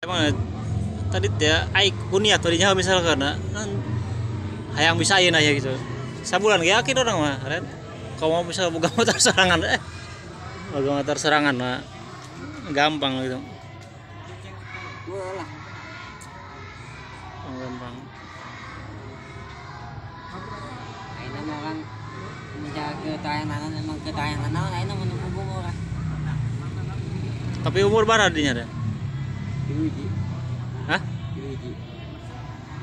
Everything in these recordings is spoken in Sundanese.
Emang tadi teh ai ku niat tadinya misalkan kan hayang bisa ayeuna ya gitu. Sabulan ge yakin orang mah, Ren. Kalau mau bisa boga motor sorangan boga motor sorangan mah gampang gitu. Lah. Gampang. Ayeuna mah orang mencari ketahanan emang ketahanan naon ayeuna mun boga orang. Tapi umur berapa dinya, Ren? Hiji. Hah? Hiji.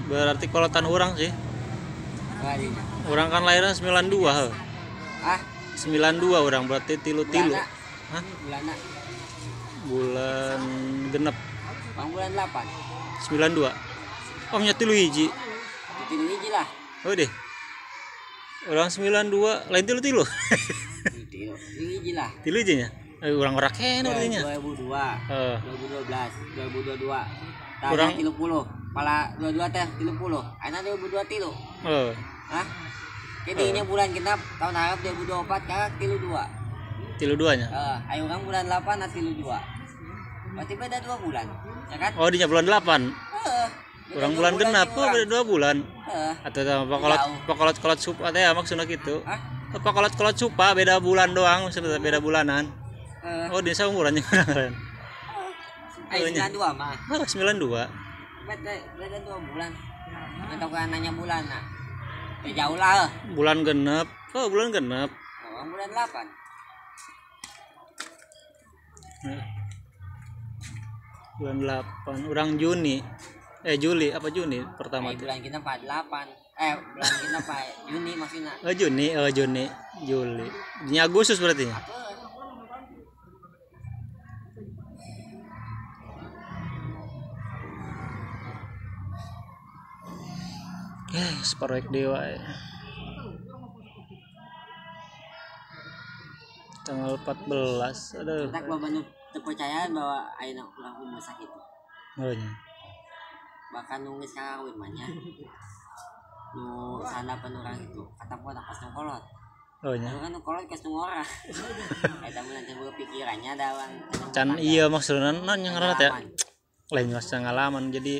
Berarti kolotan orang sih. Orang kan lahirnya 92 heuh. Ah, 92 orang berarti tilu-tilu. Hah? Bulana. Bulan genep. Bang bulan 8. 92. Oh, nya tilu hiji. Tilu hiji lah. Oh deh. Orang 92 lain tilu-tilu. Tilu hiji lah. Tilu hijinya. Urang ora kene artinya. 2002. 2012, 2022. Urang 30. Pala 22 teh 30. Ayeuna 2023 tilu. Heeh. Hah? Jadi bulan genap tahun harap 2024 kakak 32. 32 nya? Heeh, ayo urang bulan 8 nah 32. Berarti beda 2 bulan. Ya kan? Oh, dinya bulan 8. Heeh. Urang bulan genap kok beda 2 bulan. Heeh. Atau pakolot-kolot supa teh maksudna kitu. Hah? Pakolot-kolot supa beda bulan doang, maksudna beda bulanan. Oh, desa umurannya kurang keren. Ayo 92 mah. Oh, 92. Beda 2 bulan. Atau kan nanya bulan nah. Ya jauh lah. Bulan genep. Oh, bulan genep. Oh, bulan 8. Nah. Bulan 8, urang Juni. Juli apa Juni pertama tuh? Bulan kita 48. Bulan kita Pak Juni maksudnya. Oh, Juni, oh Juni, Juli. Ini Agustus berarti. Separuh dewa ya. Tanggal 14. Aduh. Tak loba nu teu percaya bahwa ayeuna urang umur sakitu. Oh nya. Bahkan nu geus kawin mah nya. Nu sandapan urang itu katapuan pas nu kolot. Oh nya. Kan nu kolot geus nu ngora. Eta mun teh boga pikirannya da urang. Can iya maksudna naon nya ngaranna teh. Lain geus ngalaman jadi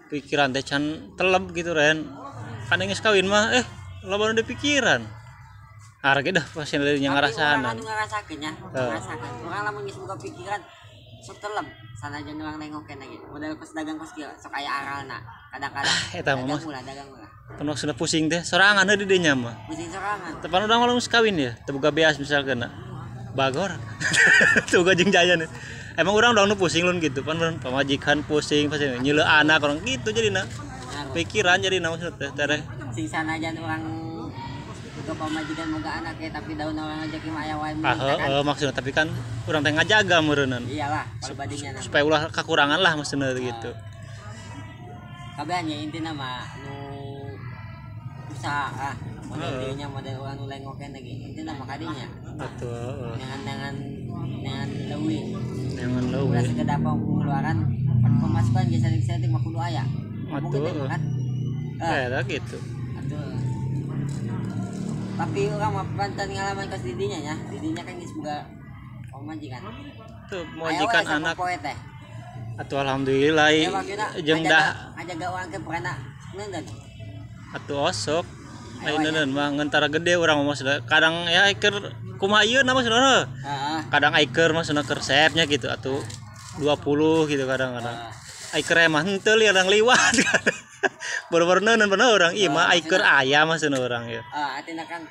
pikiran teh can teleb gitu Ren. Kan geus kawin mah loba nu dipikiran. Harga dah pasti dari yang ngarasanan. Tapi urang anu ngarasakeun nya, ngarasakeun. Urang lamun geus boga pikiran sok teleb sanajan urang nengok keneh ge. Model kos dagang kos kieu sok aya aralna. Kadang-kadang eta mah dagang ulah. Penuh sudah pusing teh sorangan heuh di dinya mah. Pusing sorangan. Tepan urang mah geus kawin ya, teu boga beas misalkeun. Bagor. Teu boga jeung jajan. Emang urang doang nu pusing lun gitu pan pamajikan pusing pasti nyeuleuh anak orang gitu jadina. Pikiran jadi maksud teh tereh. Sing sanajan urang boga pamajikan boga anak ya tapi daun urang ngajak mah aya wae. Ah heeh maksudna tapi kan urang teh ngajaga meureunnan. Iyalah kalau badinya supaya ulah kakurangan lah maksudna gitu. Kabeh nya intina mah nu usaha model dinya model urang nu lengokeun lagi intina mah kadinya. Betul. Dengan leuwih. Dengan leuwih. Ulah sekedar pengeluaran pemasukan geus saeutik mah kudu aya. Atuh. Kan? Eta gitu. Atuh. Tapi urang mah pantan ngalaman kos didinya nya. Didinya kan geus boga pamajikan. Tuh majikan anak. Atuh alhamdulillah jeung dah ngajaga urang ke purana neundeun. Atuh osok. Ayeuna mah ngentara gede urang mah maksudna kadang ya keur kumaha ieu na maksudna. Heeh. Kadang aiker maksudna keur sepnya gitu atuh 20 gitu kadang-kadang. Aiker mah henteu lieur urang liwat. Baru-baru neundeun bener urang ieu mah aiker aya maksudna urang ya. Heeh, atina kan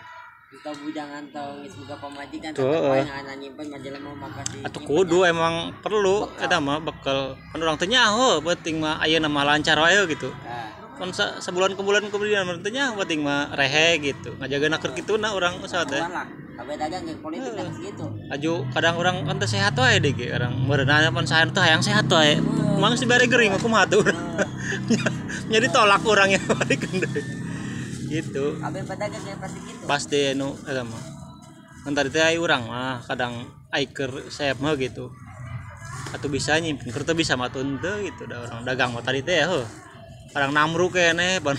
teu bujangan teu geus boga pamajikan tetep wae ngana nyimpen mah jelema mah pasti. Atuh kudu emang perlu eta mah bekal. Kan urang teu nyaho penting mah ayeuna mah lancar wae gitu. Kan sebulan ke bulan kemudian teu nyaho penting mah rehe gitu. Ngajaga keur kituna urang usaha teh. Kabeh dagang jeung politik kan segitu. Aju kadang urang kan teu sehat wae deui ge urang meureunna pan saha teh hayang sehat wae. Mang si bare gering mah kumaha tuh. Jadi tolak urang ya balik deui. Gitu. Kabeh pedagang ya pasti gitu. Pasti nu eta mah. Kan tadi teh ai urang mah kadang ai keur seep mah gitu. Atuh bisa nyimpen keur teu bisa mah teu gitu da urang dagang mah tadi teh heuh. Kadang namru keneh ban.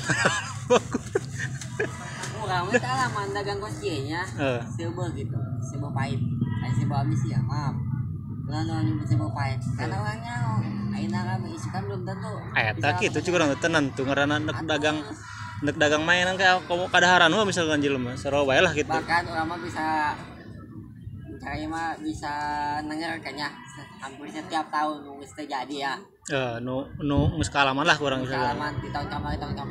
Urang mah ngalaman dagang kos kieu nya. Seubeuh gitu, seubeuh pahit. Lain seubeuh amis ya, maaf. Ulah nu nyebut seubeuh pahit. Karena orangnya Ayeuna rame isukan belum tentu. Eta kitu cukup urang teu nentu ngaranna nek dagang mainan kayak komo kadaharan mah misalkan jelema sarua wae lah gitu. Bahkan urang mah bisa cari mah bisa denger kayaknya hampir setiap tahun geus terjadi ya. Nu nu geus kaalaman lah kurang bisa. Kaalaman di tahun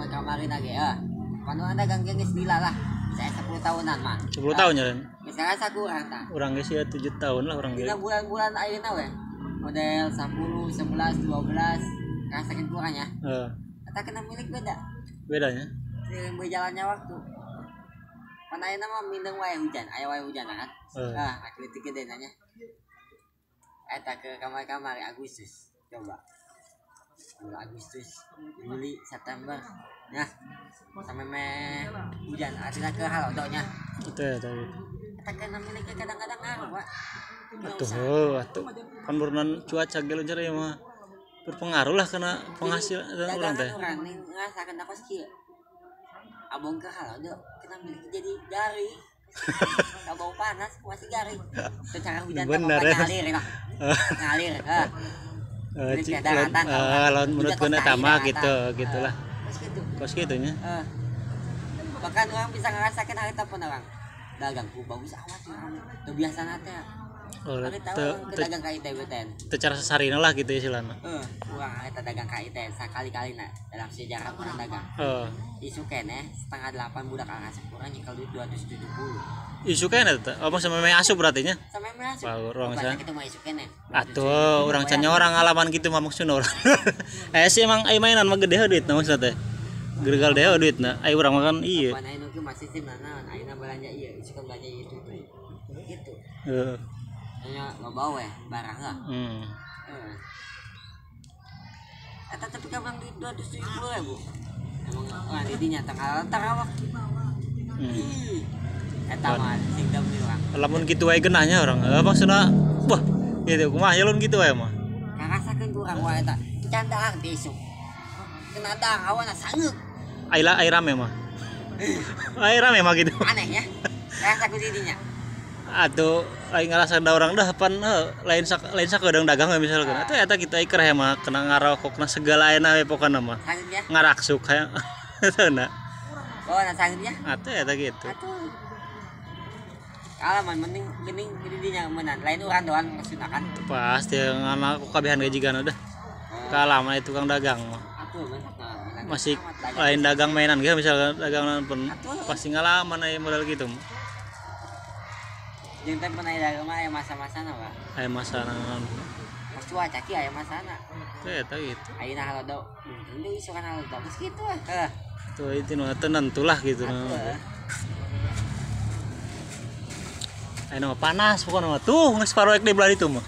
kamari lagi ya. Pan urang dagang ge geus lila lah. Saya 10 tahunan mah. 10 tahun ya. Geus ngarasa kurang tah. Urang geus ya 7 tahun lah urang ge. Dina bulan-bulan ayeuna we. Model 10, 11, 12 rasakeun kurang ya. Heeh. Eta kena milik beda. Bedanya? Seiring berjalannya waktu. Pan ayeuna mah mindeng wae hujan, aya wae hujan kan. Ah, kritik gede nanya. Eta ke kamar-kamar Agustus. Coba. Bulan Agustus, Juli, September. Nah, sampai meh hujan artinya ke halodonya. Itu ya tadi. Eta kena milik kadang-kadang ngaruh, Pak. Atuh, atuh penurunan cuaca ge luncar ieu mah berpengaruh lah kena penghasilan urang teh. Urang nih ngarasakeun kos kieu. Abong ke halodo kena milik jadi garing. Kabau panas masih garing. Secara hujan teh ngalir lah. Ngalir, heeh. Lawan menurutkeun eta mah gitu, gitulah. Kos kitu. Kos kitu nya. Bahkan orang bisa ngerasakeun harita pun orang dagangku bagus amat rame. Teu biasana teh. Oh, dagang ka ITB teh. Teu cara sasarina lah gitu istilahna. Heeh, urang harita dagang ka ITB sakali-kalina dalam sejarah urang dagang. Heeh. Isu keneh 7:30 budak asup urang nyekel duit 270. Isu keneh teh. Oh, sampe meh asup berarti nya? Sampe meh asup. Wah, urang asa. Kitu mah isu keneh. Atuh, urang can nyorang ngalaman kitu mah maksudna urang. Sih emang ai mainan mah gede duitna maksudna teh. Gregal deui duitna. Ai urang mah kan ieu. Pan anu kieu masih sistem naon, ayeuna belanja ieu, isu kan belanja ieu itu. Gitu. Heeh. Nya loba we barang lah. Heeh. Eta tapi ka bang duit 270.000. Emang urang di dinya tanggal tarawak. Eta mah sing demi urang. Lamun kitu wae geunahnya urang. Maksudna wah gitu kumaha ya lun kitu wae mah. Ngarasakeun ku urang wae eta. Candaan teh isuk. Kena dang awana sangeuk. Aila ai rame mah. Ai rame mah gitu. Aneh ya. Rasa ku di dinya. Atuh lain ngarasa da urang dah pan lain lain sakedeung dagang we misalkan. Atuh eta kitu ai keur mah kena ngarokokna segala ayeuna we pokona mah. Ngaraksuk hayang. Eta. Oh, nah sangeutnya. Atuh eta kitu. Atuh. Kalaman mending geuning di dinya meunang. Lain urang doang maksudna kan. Pasti ngana ku kabehan ge jigana dah. Kalaman itu tukang dagang mah. Atuh masih lain dagang mainan ge misalkan dagangan pun pasti ngalaman aya modal gitu. Jeung teh pernah dagang mah aya masa-masana, Pak. Aya masana. Pas cuaca kieu aya masana. Teu eta gitu. Ayeuna halodo, deui isukan halodo geus kitu ah. Heuh. Tuh itu nu teu nentulah gitu. Ayeuna mah panas pokona mah. Tuh geus paroek di belah ditu mah.